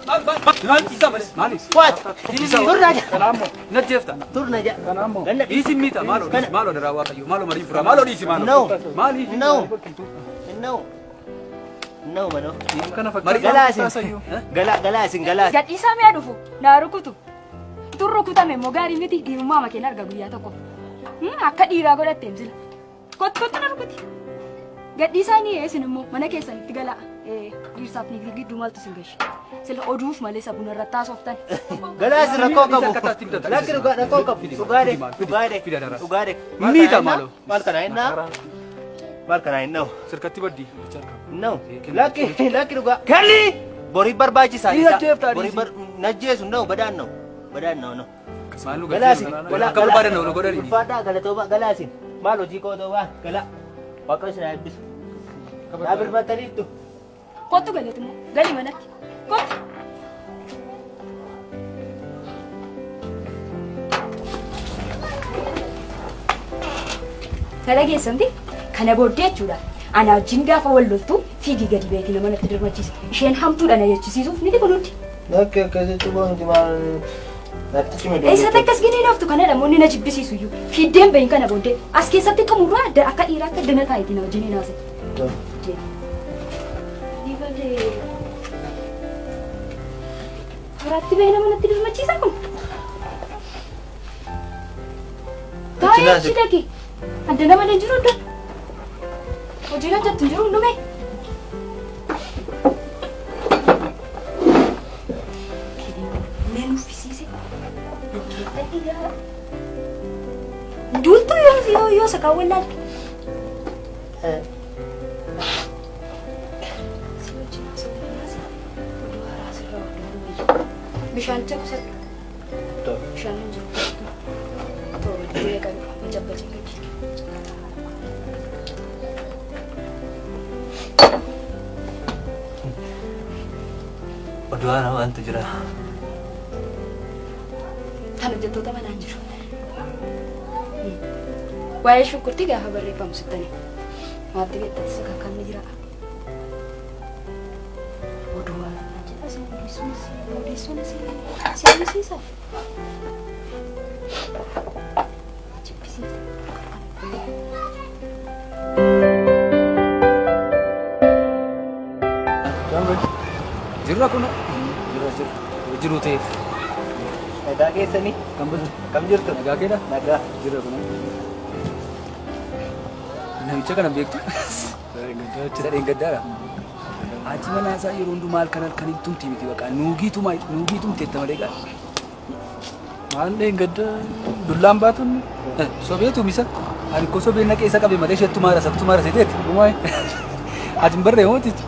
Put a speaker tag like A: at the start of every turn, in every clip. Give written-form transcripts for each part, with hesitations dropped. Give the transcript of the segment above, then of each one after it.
A: Maal isa malee maali?
B: What? Turna ja.
A: Kanaammoo najjeefta.
B: Turna ja.
C: Kanaammoo.
B: Ganna
A: Dhiisi miita maaloo dhiisi maaloo daraa waaqayyo maaloo marii fura maaloo dhiisi maaloo.
B: No.
A: Maali?
B: No. No. No manoo.
C: Kana
A: Marii-
B: Galaa
C: fakkaatu
B: isin. Galaa galaa isin galaa.
D: Gadhiisaa mi'a dhufu naa rukutu. Tun rukutame immoo gaarii miti dhiirummaa makeen arga guyyaa tokko. Akka dhiiraa godhatteem sila. Kottu kottu na rukuti. Gadhiisaa ni isin immoo mana keessanitti galaa. Dhiirsaaf niitii gidduu maaltu isin gashe? Sila oduuf malee sabuna irratti haasoftan.
B: Galaa isin rakkoo qabu.
A: Akka taatti bitata.
B: Lakki dhugaa rakkoo qabu. Dhugaadhe dhugaadhe
A: Fidi adaraa.
B: dhugaadhe.
A: Miita maaloo.
B: Maal kana hinnaa? Maal kana hinnaa?
A: Sirkatti baddii.
B: No. Lakki lakki dhugaa. Kelly! Borii barbaachisaa.
A: Ni ajjeeftaa
B: Borii bar najjeesu no badaan no. Badaan no no.
A: Maal nu
B: Galaasin.
A: galchee akka barbaadan nu godhani.
B: Ulfaadhaa galatooma galaasin. Maal hojii koo ta'uu gala. Waaqayyo isin haa eebbisu. Naa birmataniittu.
D: Kottu galati immoo gali manatti. Kottu. Fala geessamti kana booddee jechuudha. Ana wajjin gaafa wal loltu fiigii gadi beeti nama natti dirmachiisa. Isheen hamtuudha na jechisiisuuf miti kun hundi.
B: Lakki akkasitti goonti maal natti cime
D: Eessatti akkas ginee dhooftu kana namoonni na jibbisiisu iyyuu. Fiiddeen bahin kana booddee as keessatti xumurraa adda akka dhiiraa akka dana taa'eeti na wajjin hin haasa'e. Ni balee. Karaatti bahee nama natti dirmachiisa kun. Taa'ee achi dhaqi. Adda nama malee jiru iddoo. Hojiin hojjettu hin jiru hundume. Na nuffisiise. Dhiigaa. Duultuu yoo yoo yoo sakaan wallaalte. Si wajjin haasa'uu danda'a. Oduu haaraa sirraa hordofuu wayya. Bishaanicha qusadhu. Bishaan hin jiru. Toora duree qabu. Macabbacii gadi.
B: Oduu haaraa maaltu jira?
D: Kan hojjettoota manaan jiru. Waa'ee shunkurtii gaafa barreeffamu sittani. Maatti beektaa isa kakkanni jira. Oduu haaraa jedha si odeessuun si odeessuun si si hawwisiisa. Jibbisiisa.
A: Jirra kun jirra jirra jiru ta'eef.
B: Nagaa keessanii?
A: Kan bultu.
B: Kam jirtu?
A: Nagaa keedha?
B: Nagaa.
A: Jirra kun. Namicha kana beektu? Isa dheengaddaadha. Haati manaa isaa yeroo hundumaa halkan halkaniin tumti miti baqa. Nuugii tumaa nuugii tumteetta malee gaa.
C: Maal dheengadda dullaan baatuun
A: Sobee tumisa. Ani ko sobee naqee isa qabe malee isheettu maara sabtu maara seeteeti.
C: dhumaay.
A: Ati hin barree mootichi.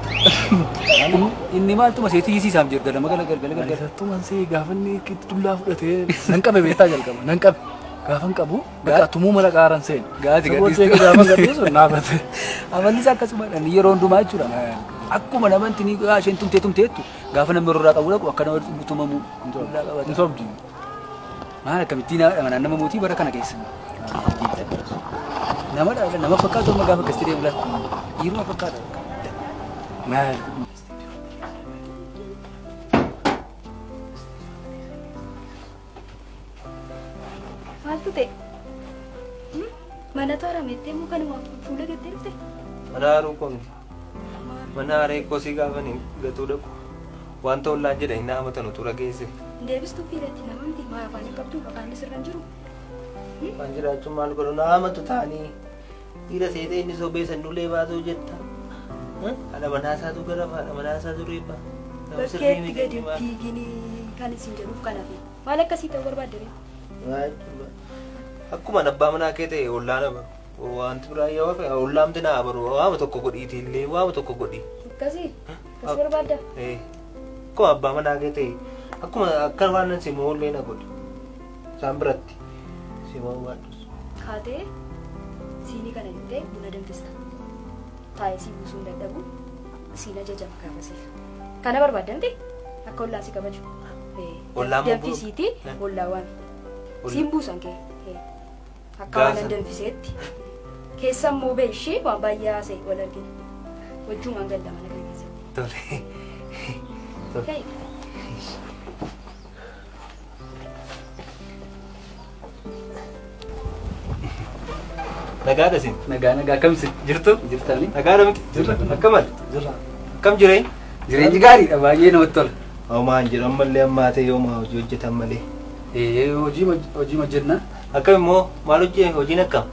A: Inni maal tuma seetii hiisiisaaf jedhu galama gala galgala galgala.
C: Isattuman see gaafa inni dullaa fudhatee nan qabe beektaa jalqaba nan qabe gaafan qabu bakka tumuu mala qaaran seen.
A: Gaati
C: Isa booddee
A: gadhiistu.
C: gaafa gadhiisu naafate.
A: Amalli isaa akkasuma yeroo hundumaa jechuudha. Akkuma nama intini isheen tumtee tumteettu gaafa namni irraa qabu dhaqu akka nama tumamu dullaa qabata.
C: Hin sobdi.
A: Maal akkamittiin haadha nama mootii bara kana keessa. Nama dha nama fakkaatu amma gaafa akkasitti deemu laata. Dhiiruma fakkaata.
C: Maal?
D: Maaltu ta'e? Mana toora meettee immoo kanuma fuula gattee dhufte?
B: Mana haaruu koo miti. Mana haree kosii gaafanii gatuu dhaqu. Wanta ollaan jedhe hin haamatan utuu dhageesse.
D: Deebistuu fiilatti nama miti maa afaan hin qabdu afaan sirra hin jiru.
B: Waan jiraachuun maal godhu na haamatu ta'anii dhiira seetee inni sobee sannulee baasuu jetta. Haadha manaa isaatu gara haadha manaa isaatu reebba. Nama sirrii
D: Bakkeetti
B: miti
D: gadi
B: maal.
D: fiiginii kan isin jedhuuf kanaaf. Maal akkasii ta'uu barbaadde ree?
B: Akkuma abbaa manaa kee ta'e ollaan abaru. Wanti biraa yoo hafe ollaamti na abaru. Waama tokko godhiiti illee waama tokko godhi.
D: Akkasii? Akkas barbaadda?
B: Akkuma abbaa manaa kee ta'e akkuma akka waan simoo illee na godhi. Isaan biratti simoo waadhus.
D: Kaatee siinii kana jettee buna danfista. Taa'ee sii buusuu hin dadhabu. Siin ajajama gaafasiif. Kana barbaadda miti? Akka ollaa si kabaju.
B: Ollaan moo
D: Danfisiitii ollaa waami. Siin buusan kee. Akka waan
B: Gaasa.
D: danfiseetti. Keessa immoo bee ishee waan baay'ee haasa'e wal argina. Wajjumaan galla mana kana keessatti.
B: Tole. Tole.
D: Kai.
B: Nagaadha isin.
A: Nagaa nagaa akkam isin?
B: Jirtu?
A: Jirtani?
B: Nagaadha miti?
C: Jirra.
B: Akkam ati?
C: Jirra.
B: Akkam jireenya?
A: Jireenyi gaariidha baay'ee namatti tola.
B: Homaa hin jiru ammallee ammaa ta'e yooma hojii hojjetan malee.
A: Ee hojii hojii hojjenna.
B: Akkam immoo maal hojii hojiin akkam?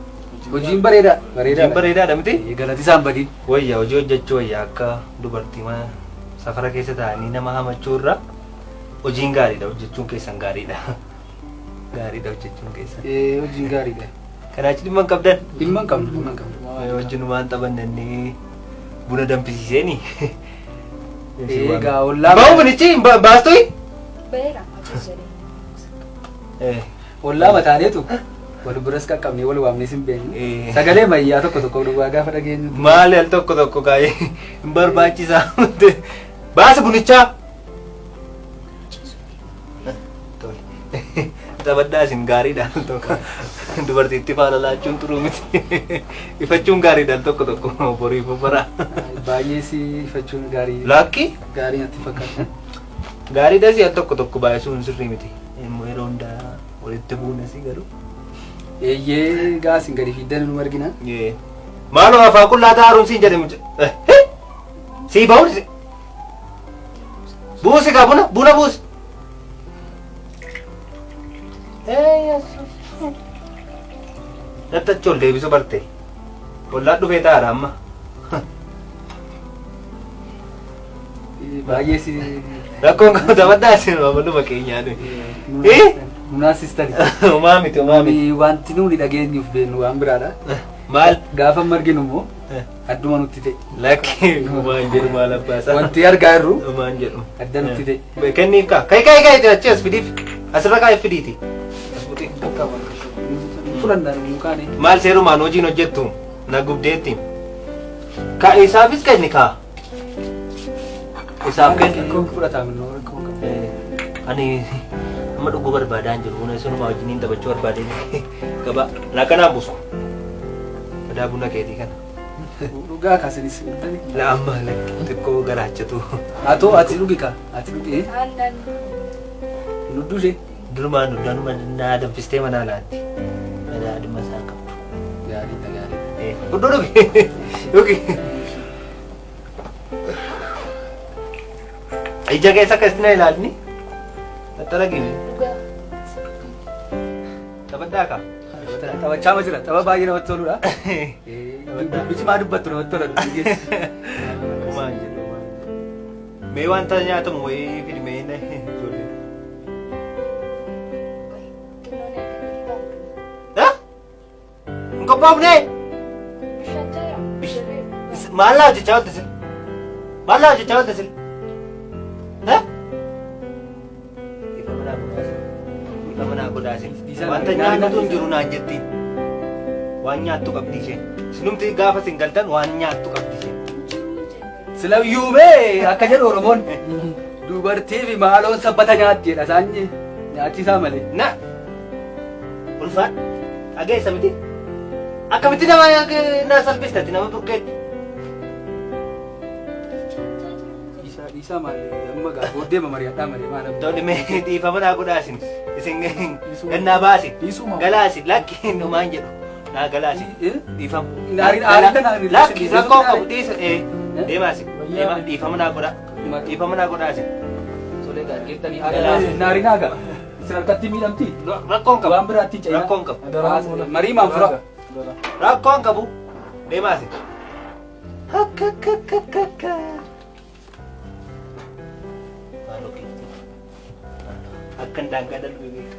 A: Hojiin bareedaa bareedaa.
B: Hojiin bareedaadha miti?
A: Ee galati isaan badiin.
B: Wayya hojii hojjechuu wayya akka dubartii mana safara keessa taa'anii nama hamachuu irra hojiin gaariidha hojjechuun keessan gaariidha. Gaariidha hojjechuun keessan.
A: Ee hojiin gaariidha.
B: Kanaa achi dhimma hin qabdan?
A: Dhimma hin qabnu dhimma hin qabnu.
B: Wajjinumaan taphannannee buna danfisiiseeni.
A: Egaa ollaa
B: Bahu bunichi baastoi?
D: Baheera achiis jedhee.
A: Ollaa mataaneetu wal biras qaqqabnee wal waamnee sin beeknu. Sagalee mayyaa tokko tokko dhugaa gaafa dhageenyu.
B: Maali al tokko tokko kaayee hin barbaachisaa. Baasi bunichaa. Tole. Taphadhaa isin gaariidha al tokko. Dubartiitti faana laachuun xuruu miti. Ifachuun gaariidha al tokko tokko boriif bara.
A: Baay'ee si ifachuun gaarii.
B: Lakki
A: Gaarii natti fakkaata.
B: gaariidha si al tokko tokko baay'isuun sirrii miti. Immoo yeroo hundaa walitti buunas garuu.
A: Eeyyee gaasin gadi fiiddan nu argina.
B: Maaloo afaan qullaa taaruun siin jedhe mucaa. Sii bahuun buusi kaa buna buna buusi. Natti achi ol deebisuu barte. Ollaan dhufee taa'aadha amma.
A: Baay'ee si.
B: Rakkoon qabu taphadhaa isin mamaluma keenyaa nuyi.
A: Nunaasistani.
B: Homaa miti homaa miti.
A: Wanti nuuni dhageenyuuf beeknu waan biraadha.
B: Maal?
A: Gaafa marginu immoo adduma nutti ta'e.
B: Lakki homaa hin jedhu maal abbaasaa.
A: Wanti argaa jirru
B: Homaa hin jedhu.
A: adda nutti ta'e.
B: Kenniif kaa. Kai kai kai achi as fidiif. Asirra kaa'e fidiiti. As buti.
A: Fudhannaa nu kaane.
B: Maal seerumaan hojiin hojjettu na gubdeetti. Ka isaafis kenni kaa. Isaaf kenni.
A: Rakkoon fudhataa minoo rakkoon qabu.
B: Ani amma dhuguu barbaadaa hin jiru. Buna isinumaa wajjiniin taphachuu barbaadeen gabaa. Laaqanaan buusu. Badaa buna keetii kana.
A: Dhugaa kaasinis.
B: La amma lakki xiqqoo garaachatu.
A: Haa ta'u ati dhugi kaa ati dhugi.
D: Aannan.
A: Nudduu ishee.
B: Durumaan duddaanuma naa danfistee manaa laatti. Badaa dhimma isaa qabdu.
A: Gaariidha gaariidha.
B: Guddoo dhugi. Dhugi. Ija keessa akkasitti na ilaalni. Tattala gimi.
D: Dhugaa.
B: Taphadhaa kaa.
A: Taphachaa ma jira tapha baay'ee namatti toludha. Dubbichi maa dubbattu namatti tola dubbii keessa.
B: Homaa hin jedhu homaa hin jedhu. Mee wanta nyaatamu wayii fidi mee na ijoollee.
D: Xinnoon eegalee ba'a.
B: Ha? Hin qophoofnee?
D: Bishaan jira.
B: Maal laa hojjechaa oolte sil? Maal laa hojjechaa oolte sil? Ha? Ifa manaa godhaasin. Ifa manaa godhaasin. Wanta nyaatutu hin jiru naan jettiin. Waan nyaattu qabdi isheen. Isinumti gaafa isin galtan waan nyaattu qabdi isheen.
A: Silayyuu bee akka jedhu Oromoon dubartii fi maaloon sabbata nyaatti jedha isaan nyaachisaa malee.
B: Na! Ulfaadhu. Dhageessa miti? Akkamitti nama na salphistati nama bukkeetti?
A: Dhiisaa dhiisaa maali amma gaa booddee mari'adhaa malee maal amma.
B: Tole mee dhiifama naa godhaasin. Isin gannaa baasi.
C: Dhiisuma.
B: Galaasi lakki numaan jedhu. Naa galaasi.
A: Eh?
B: Dhiifama.
A: Aariin- aariin kana-
B: Lakki rakkoo qabu
A: Dhiisuma.
B: dhiisa. Deemaasi. Deema dhiifama naa godhaa. Dhiifama naa godhaasin.
A: Tolee gaa geettanii naarii naa gaa. Isin harkatti miidhamti.
B: Rakkoon qabu.
A: Waan biraatti hin ce'ina.
B: Rakkoon qabu.
A: Marii maan fura.
B: Rakkoon qabu. Deemaasi. Akka akka akka akka akka. Maaloo keetti. Akkan daangaa darbe beeka.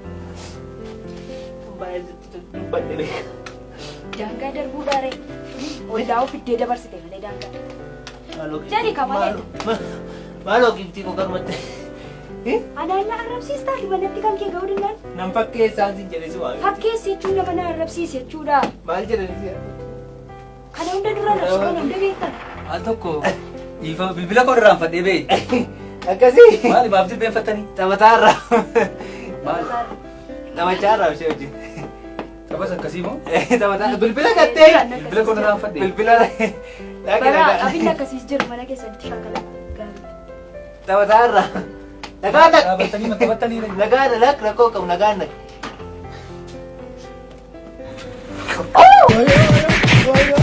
B: Baay'ee sitti dubbadhe beeka.
D: Daangaa darbuu daaree. Ollaa ofiddee dabarsite malee daangaa.
B: Maaloo keetti.
D: Jedhi ka malee.
B: Maaloo keetti koo karmatti.
D: Anaan na arrabsiistaa manatti kan kee ga'uu danda'an.
B: Nam fakkeessaan sin jedhe si waame.
D: Fakkeessi jechuun nama na arrabsiise jechuudha.
B: Maal jedhani si
D: Kana hunda dura nabsu kana hunda beektan.
A: Al tokko dhiifama bilbila koo irraanfadhee bee.
B: Akkasii.
A: Maali maaf jilbeenfattanii?
B: Taphataa irraa.
A: Maal
B: Taphachaa irraa ishee wajjin.
A: taphas akkasii moo?
B: Taphataa bilbila gattee.
A: Bilbila koo irraanfadhee.
B: Bilbila.
D: Bara qabiin akkasiis jiru mana keessatti shaakala. Gaarii.
B: Taphataa irraa. Nagaa naq.
A: Dhaabattanii ma taphattanii?
B: Nagaa lak rakkoo qabu nagaa naq.
C: Wayyoo wayyoo wayyoo.